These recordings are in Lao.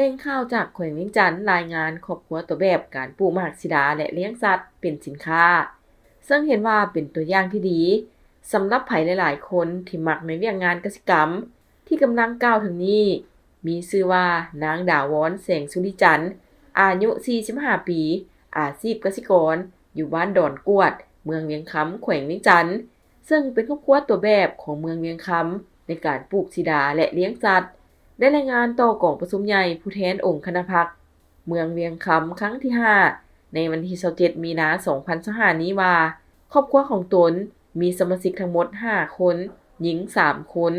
ແຫຼ່ງຂ່າວຈາກແຂວງວຽງຈັນລາຍງານຄອບຄົວຕົວແບບການປູກໝາກສີດາ ແລະ ລ້ຽງສັດເປັນສິນຄ້າ, ເຊິ່ງເຫັນວ່າເປັນຕົວຢ່າງທີ່ດີສຳລັບໃຜຫຼາຍໆຄົນທີ່ມັກໃນວຽກງານກະສິກຳ. ທີ່ກຳລັງກ່າວເຖິງນີ້ ມີຊື່ວ່າ ນາງ ດາວອນ ແສງສຸລິຈັນ ອາຍຸສີ່ສິບຫ້າປີ, ອາຊີບກະສິກອນ, ຢູ່ບ້ານດອນກວດ, ເມືອງວຽງຄຳ, ແຂວງວຽງຈັນ, ເຊິ່ງເປັນຄອບຄົວຕົວແບບຂອງເມືອງວຽງຄຳໃນການປູກສີດາ ແລະ ລ້ຽງສັດ, ໄດ້ລາຍງານຕໍ່ກອງປະຊຸມໃຫຍ່ຜູ້ແທນອົງຄະນະພັກ ເມືອງວຽງຄຳຄັ້ງທີຫ້າ ໃນວັນທີຊາວເຈັດ ມີນາ ສອງພັນຊາວຫ້ານີ້ວ່າ ຄອບຄົວຂອງຕົນມີສະມາຊິກທັງໝົດຫ້າຄົນ, ຍິງສາມຄົນ,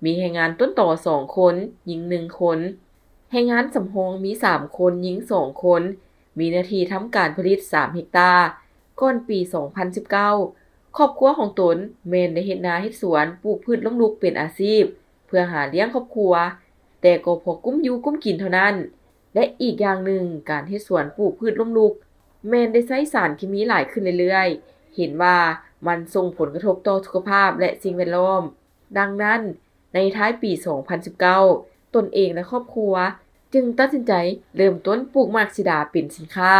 ມີແຮງງານຕົ້ນຕໍສອງຄົນ, ຍິງໜຶ່ງຄົນ, ແຮງງານສຳຮອງມີສາມຄົນ, ຍິງສອງຄົນ, ມີເນື້ອທີ່ທຳການຜະລິດສາມເຮັກຕາ. ກ່ອນປີສອງພັນສິບເກົ້າ ຄອບຄົວຂອງຕົນແມ່ນໄດ້ເຮັດນາເຮັດສວນ, ປູກພືດລົ້ມລຸກເປັນອາຊີບ ເພື່ອຫາລ້ຽງຄອບຄົວ, ແຕ່ກໍພໍກຸ້ມຢູ່ກຸ້ມກິນເທົ່ານັ້ນ. ແລະ ອີກຢ່າງໜຶ່ງ, ການເຮັດສວນປູກພືດລົ້ມລຸກ ແມ່ນໄດ້ໃຊ້ສານເຄມີຫຼາຍຂຶ້ນເລື້ອຍໆ, ເຫັນວ່າມັນສົ່ງຜົນກະທົບຕໍ່ສຸຂະພາບ ແລະ ສິ່ງແວດລ້ອມ. ດັ່ງນັ້ນ, ໃນທ້າຍປີສອງພັນສິບເກົ້າ ຕົນເອງ ແລະ ຄອບຄົວຈຶ່ງຕັດສິນໃຈເລີ່ມຕົ້ນປູກໝາກສີດາເປັນສິນຄ້າ,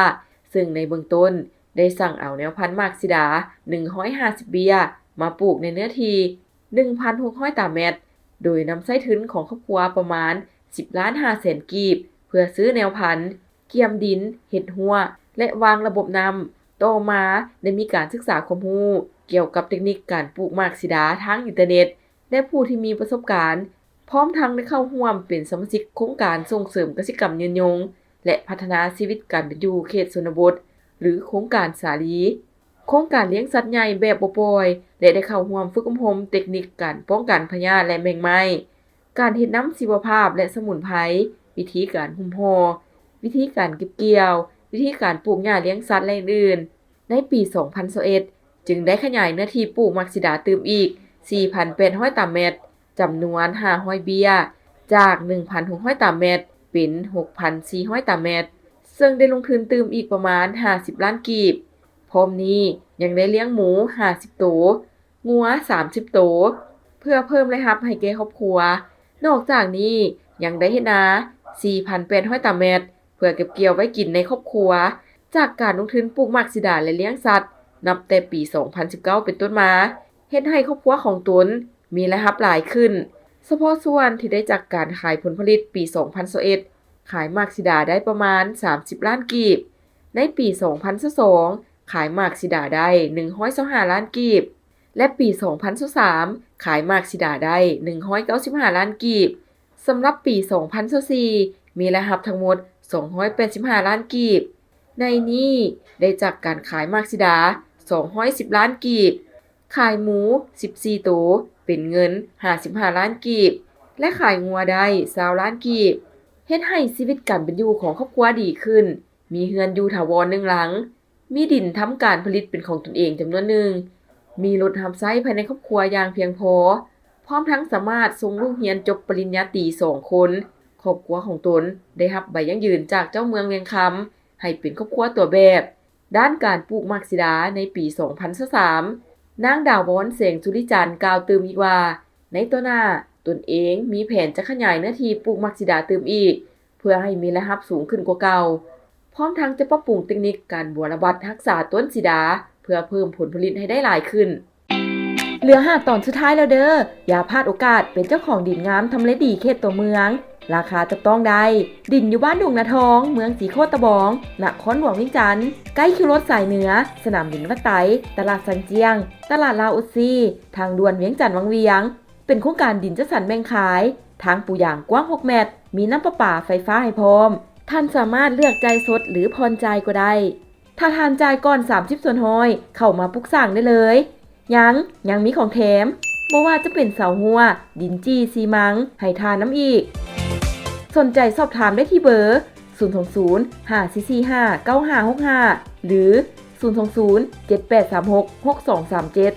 ເຊິ່ງໃນເບື້ອງຕົ້ນໄດ້ສັ່ງເອົາແນວພັນໝາກສີດາໜຶ່ງຮ້ອຍຫ້າສິບເບ້ຍມາປູກໃນເນື້ອທີ່ໜຶ່ງພັນຫົກຮ້ອຍຕາແມັດ, ໂດຍນຳໃຊ້ທຶນຂອງຄອບຄົວປະມານສິບລ້ານຫ້າແສນກີບ ເພື່ອຊື້ແນວພັນ, ກຽມດິນ, ເຮັດຮົ້ວ ແລະ ວາງລະບົບນ້ຳ. ຕໍ່ມາໄດ້ມີການສຶກສາຄວາມຮູ້ກ່ຽວກັບເຕັກນິກການປູກໝາກສີດາທາງອິນເຕີເນັດ ແລະ ຜູ້ທີ່ມີປະສົບການ, ພ້ອມທັງໄດ້ເຂົ້າຮ່ວມເປັນສະມາຊິກໂຄງການສົ່ງເສີມກະສິກຳຍືນຍົງ ແລະ ພັດທະນາຊີວິດການເປັນຢູ່ເຂດຊົນນະບົດ ຫຼື ໂຄງການສາລີ, ໂຄງການລ້ຽງສັດໃຫຍ່ແບບບໍ່ປ່ອຍ ແລະ ໄດ້ເຂົ້າຮ່ວມຝຶກອົບຮົມເຕັກນິກການປ້ອງກັນພະຍາດ ແລະ ແມງໄມ້, ການເຮັດນ້ຳຊີວະພາບ ແລະ ສະໝຸນໄພ, ວິທີການຫຸ້ມຫໍ່, ວິທີການເກັບກ່ຽວ, ວິທີການປູກຫຍ້າລ້ຽງສັດ ແລະ ອື່ນໆ. ໃນປີສອງພັນຊາວເອັດ ຈຶ່ງໄດ້ຂະຫຍາຍເນື້ອທີ່ປູກໝາກສີດາຕື່ມອີກສີ່ພັນແປດຮ້ອຍຕາແມັດ, ຈຳນວນຫ້າຮ້ອຍເບ້ຍ, ຈາກໜຶ່ງພັນຫົກຮ້ອຍຕາແມັດ ເປັນຫົກພັນສີ່ຮ້ອຍຕາແມັດ, ເຊິ່ງໄດ້ລົງທຶນຕື່ມອີກປະມານຫ້າສິບລ້ານກີບ. ພ້ອມນີ້ຍັງໄດ້ລ້ຽງໝູຫ້າສິບໂຕ, ງົວສາມສິບໂຕ ເພື່ອເພີ່ມລາຍຮັບໃຫ້ແກ່ຄອບຄົວ. ນອກຈາກນີ້ຍັງໄດ້ເຮັດນາສີ່ພັນແປດຮ້ອຍຕາແມັດ ເພື່ອເກັບກ່ຽວໄວ້ກິນໃນຄອບຄົວ. ຈາກການລົງທຶນປູກໝາກສີດາ ແລະ ລ້ຽງສັດ ນັບແຕ່ປີສອງພັນສິບເກົ້າເປັນຕົ້ນມາ ເຮັດໃຫ້ຄອບຄົວຂອງຕົນມີລາຍຮັບຫຼາຍຂຶ້ນ. ສະເພາະສ່ວນທີ່ໄດ້ຈາກການຂາຍຜົນຜະລິດປີສອງພັນຊາວເອັດ ຂາຍໝາກສີດາໄດ້ປະມານສາມສິບລ້ານກີບ, ໃນປີສອງພັນຊາວສອງ ຂາຍໝາກສີດາໄດ້ໜຶ່ງຮ້ອຍຊາວຫ້າລ້ານກີບ ແລະ ປີສອງພັນຊາວສາມ ຂາຍໝາກສີດາໄດ້ໜຶ່ງຮ້ອຍເກົ້າສິບຫ້າລ້ານກີບ. ສຳລັບປີສອງພັນຊາວສີ່ ມີລາຍຮັບທັງໝົດສອງຮ້ອຍແປດສິບຫ້າລ້ານກີບ. ໃນນີ້ໄດ້ຈາກການຂາຍໝາກສີດາສອງຮ້ອຍສິບລ້ານກີບ, ຂາຍໝູສິບສີ່ໂຕ ເປັນເງິນຫ້າສິບຫ້າລ້ານກີບ ແລະ ຂາຍງົວໄດ້ຊາວລ້ານກີບ, ເຮັດໃຫ້ຊີວິດການເປັນຢູ່ຂອງຄອບຄົວດີຂຶ້ນ, ມີເຮືອນຢູ່ຖາວອນໜຶ່ງຫຼັງ, ມີດິນທຳການຜະລິດເປັນຂອງຕົນເອງຈຳນວນໜຶ່ງ, ມີລົດຮັບໃຊ້ພາຍໃນຄອບຄົວຢ່າງພຽງພໍ, ພ້ອມທັງສາມາດສົ່ງລູກຮຽນຈົບປະລິນຍາຕີສອງຄົນ. ຄອບຄົວຂອງຕົນໄດ້ຮັບໃບຢັ້ງຢືນຈາກເຈົ້າເມືອງວຽງຄຳ ໃຫ້ເປັນຄອບຄົວຕົວແບບດ້ານການປູກໝາກສີດາໃນປີສອງພັນຊາວສາມ. ນາງ ດາວອນ ແສງສຸລິຈັນ ກ່າວຕື່ມອີກວ່າ ໃນຕໍ່ໜ້າ, ຕົນເອງມີແຜນຈະຂະຫຍາຍເນື້ອທີ່ປູກໝາກສີດາຕື່ມອີກ ເພື່ອໃຫ້ມີລາຍຮັບສູງຂຶ້ນກວ່າເກົ່າ, ພ້ອມທັງຈະປັບປຸງເຕັກນິກການບົວລະບັດຮັກສາຕົ້ນສີດາ ເພື່ອເພີ່ມຜົນຜະລິດໃຫ້ໄດ້ຫຼາຍຂຶ້ນ. ເຫຼືອຫ້າຕອນສຸດທ້າຍແລ້ວເດີ້. ຢ່າພາດໂອກາດເປັນເຈົ້າຂອງດິນງາມທຳເລດີເຂດຕົວເມືອງ, ລາຄາຈັບຕ້ອງໄດ້. ດິນຢູ່ບ້ານດົງນາທອງ, ເມືອງສີໂຄດຕະບອງ, ນະຄອນຫຼວງວຽງຈັນ, ໃກ້ຄິວລົດສາຍເໜືອ, ສະໜາມບິນວັດໄຕ, ຕະຫຼາດຊາງຈຽງ, ຕະຫຼາດລາວໂອຊີ, ທາງດ່ວນວຽງຈັນວັງວຽງ. ເປັນໂຄງການດິນຈັດສັນແບ່ງຂາຍ, ທາງປູຢາງກວ້າງຫົກແມັດ, ມີນ້ຳປະປາໄຟຟ້າໃຫ້ພ້ອມ. ທ່ານສາມາດເລືອກຈ່າຍສົດ ຫຼື ຜ່ອນຈ່າຍກໍໄດ້. ຖ້າທ່ານຈ່າຍກ່ອນສາມສິບສ່ວນຮ້ອຍ ເຂົ້າມາປຸກສ້າງໄດ້ເລີຍ. ຍັງ, ຍັງມີຂອງແຖມ, ບໍ່ວ່າຈະເປັນເສົາຮົ້ວ, ດິນຈີ່ຊີມັງ ໃຫ້ທ່ານນຳອີກ. ສົນໃຈສອບຖາມໄດ້ທີ່ເບີ ສູນສອງສູນ ຫ້າສີ່ສີ່ຫ້າ ເກົ້າຫ້າຫົກຫ້າ ຫຼື ສູນສອງສູນ ເຈັດແປດສາມຫົກ ຫົກສອງສາມເຈັດ.